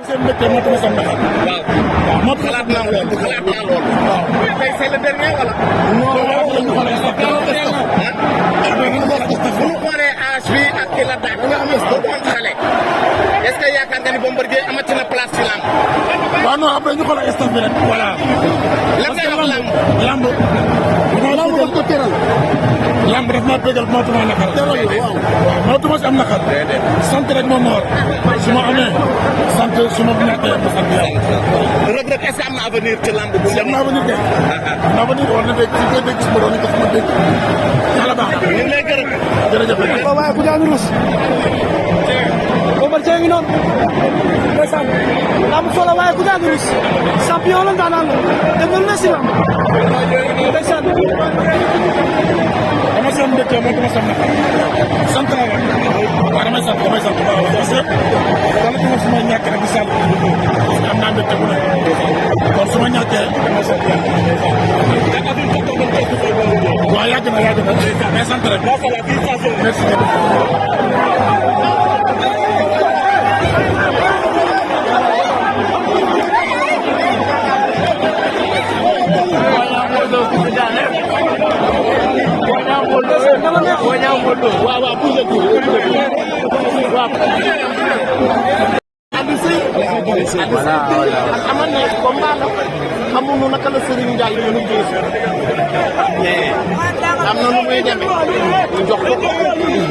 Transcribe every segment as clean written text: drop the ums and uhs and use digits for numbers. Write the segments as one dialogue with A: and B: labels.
A: seen mbégte moo tax sama naqar.
B: waaw moo xalaat naa loolu xalaat naa loolu. waaw tey c'est le dernier wala.
A: non ñu xoolee staff bi.
B: bu ñu xoolee âge bi ak ki la daan nga xam ne bu doon xale est-ce que yaakaar nga ni Bombardier amati na place ci lamb.
A: waaw non après ñu xoolee staff bi rek voilà.
B: lan ngay wax lamb.
A: lamb daf ko teral. lamb daf maa bégal moo tax ma naqar. waaw moo tax ma si am naqar. sant rek moom moo war su ma amee sant su ma ñàkkee ma sant yàlla.
B: Reug Reug est-ce que am na avenir ci lamb bu.
A: am na avenir kay. am na avenir war na dégg si koy dégg si borom yi ko sama dégg. yàlla baax na.
B: ñu ngi lay gërëm.
A: jërëjëf.
C: waaye ku jàng rus. Bombardier ngi noonu. ndeysaan lamb solo waaye ku jàng rus. champion la daanaan la. def na lu ne si lamb. ndeysaan.
A: dama seen mbégte moo tax ma sam naqar. sant naa la. waaw damay sant bu baax parce que dama su ma ñàkk rek di sant parce que am naa mbégte bu ne kon su ma ñàkkee damay sant yàlla. waaw yàgg na mais sant rek. merci.
B: waaw waaw pour waaw. Aliou Seye. amoon na combat la xamuñu naka la Serigne Ndiaye ñu ngi gis mais am na nu muy demee ñu jox ko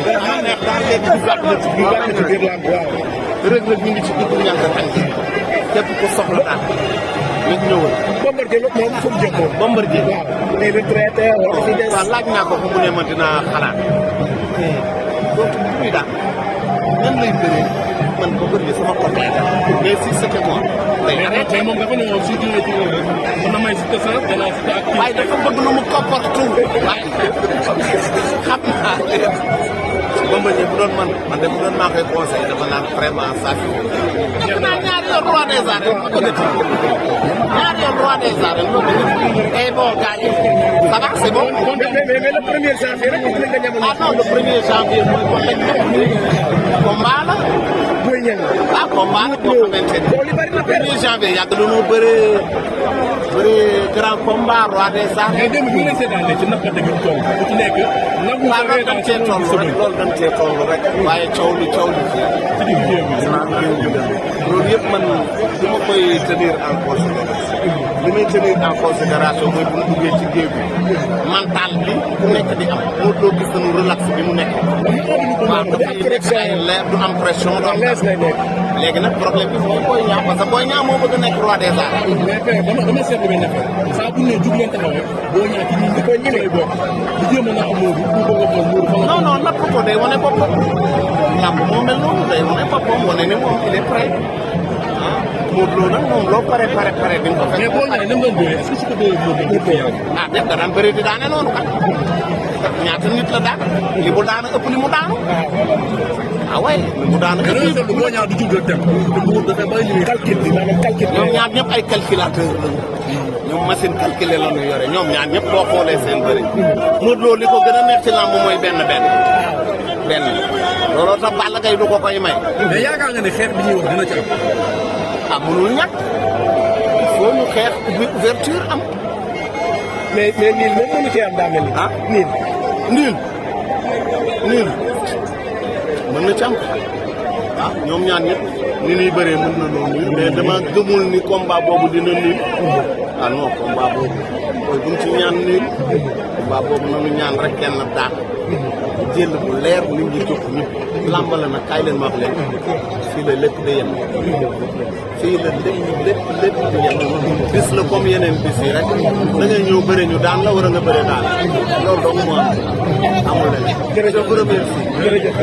B: dama neex daal léegi di jot la ci biir wàllu ci biir lamb waaw. Reug Reug ñu ngi ci dugg ñàkk a tànk képp ku soxla daal léegi ñëwal. Bombardier moom fu mu jëm moom. Bombardier waaw. les retraités wala fi des. waaw laaj naa ko fu mu ne ma dinaa xalaat. donc bu muy daal nan lay bëree man Bombardier sama côté mais si c'était moi.
A: tey moom dafa ne woon si jiw ji mën na may si te sax danaa si te ak kii.
B: waaye dafa bëgg lu mu comporte tout. waaye xam naa Bombardier bu doon man de bu doon maa koy conseillé dafa naan vraiment ça def naa ñaari yoon roi des arènes ma bëgg ñaari yoon roi des arènes ma bëgg et bon gars yi ça va c'est bon. mais le premier janvier rek dinañ nga ñamal. ah non le premier janvier mooy kon lañ combat la. booy ñëw ah combat la boo xamante ni. premier janvier yàgg nañoo bëree grand combat roi des arènes.
A: mais démb bi nga seetaanee ci naka dëgg tool ku ci nekk.
B: waaw loolu dañ cee toll rek loolu dañ cee toll rek. waaye coow li loolu yëpp man du ma koy tenir en considération. li may tenir en considération mooy bu ñu duggee ci géew bi mental bi ku nekk di am moo doo gis nañu relax bi mu nekk. waaw dafay nekk ay leer du am pression du am léegi nag problème bi mooy Boy Niang parce que Boy Niang moo bëgg a nekk roi des arènes.
A: mais père dama seetlu benn affaire saa bu ñu nee jug leen taxaw rek Boy Niang ci ñi ko ñëwee bokk di jéem a naa am Modou pour nga xool Modou.
B: non non natt ko day wane boppam. làmb moo mel noonu day wane boppam wane ne moom il est prêt ah Modou Lo nag moom loo pare di nga ko fekk.
A: mais Boy Niang ni mu doon bëree est-ce que su ko bëree Modou
B: ah def da daan bëri di daane noonu kat ñaata nit la daan li mu daana ëpp li mu daanu. ah ouais li mu daana ëpp li mu
A: Boy Niang du jug rek dem te Modou dafay bàyyi li muy calcul bi maanaam calcul.
B: ñoom ñaar ñëpp ay calculateur lañu. ñoom machine calculer la ñu yore ñoom ñaar ñëpp boo xoolee seen bëri. Modou Lo li ko gën a neex ci làmb mooy benn looloo tax Balla Gaye du ko koy may.
A: mais yaakaar nga ne xeex bi ñuy wax dina ci am.
B: ah mënul ñàkk il faut ñu xeex ouverture am.
C: mais niil moom mënu cee am daa mel ni.
B: ah niil mën na ci am ah ñoom ñaan ñëpp ni ñuy bëree mën na noonu niil mais dama gëmul ni combat boobu dina niil. ah non combat boobu mooy bu ñu ci ñaan niil. combat boobu nanu ñaan rek kenn daan. jël bu leer nit ñi jóg ñëpp. làmb la nag kaay leen ma wax leen. fii la lépp di yem. fii la lépp di yem. bis la comme yeneen bis yi rek. da ngay ñëw bëre ñu daan la war a nga bëre daan. loolu dong moo am amul leneen. jërëjëf.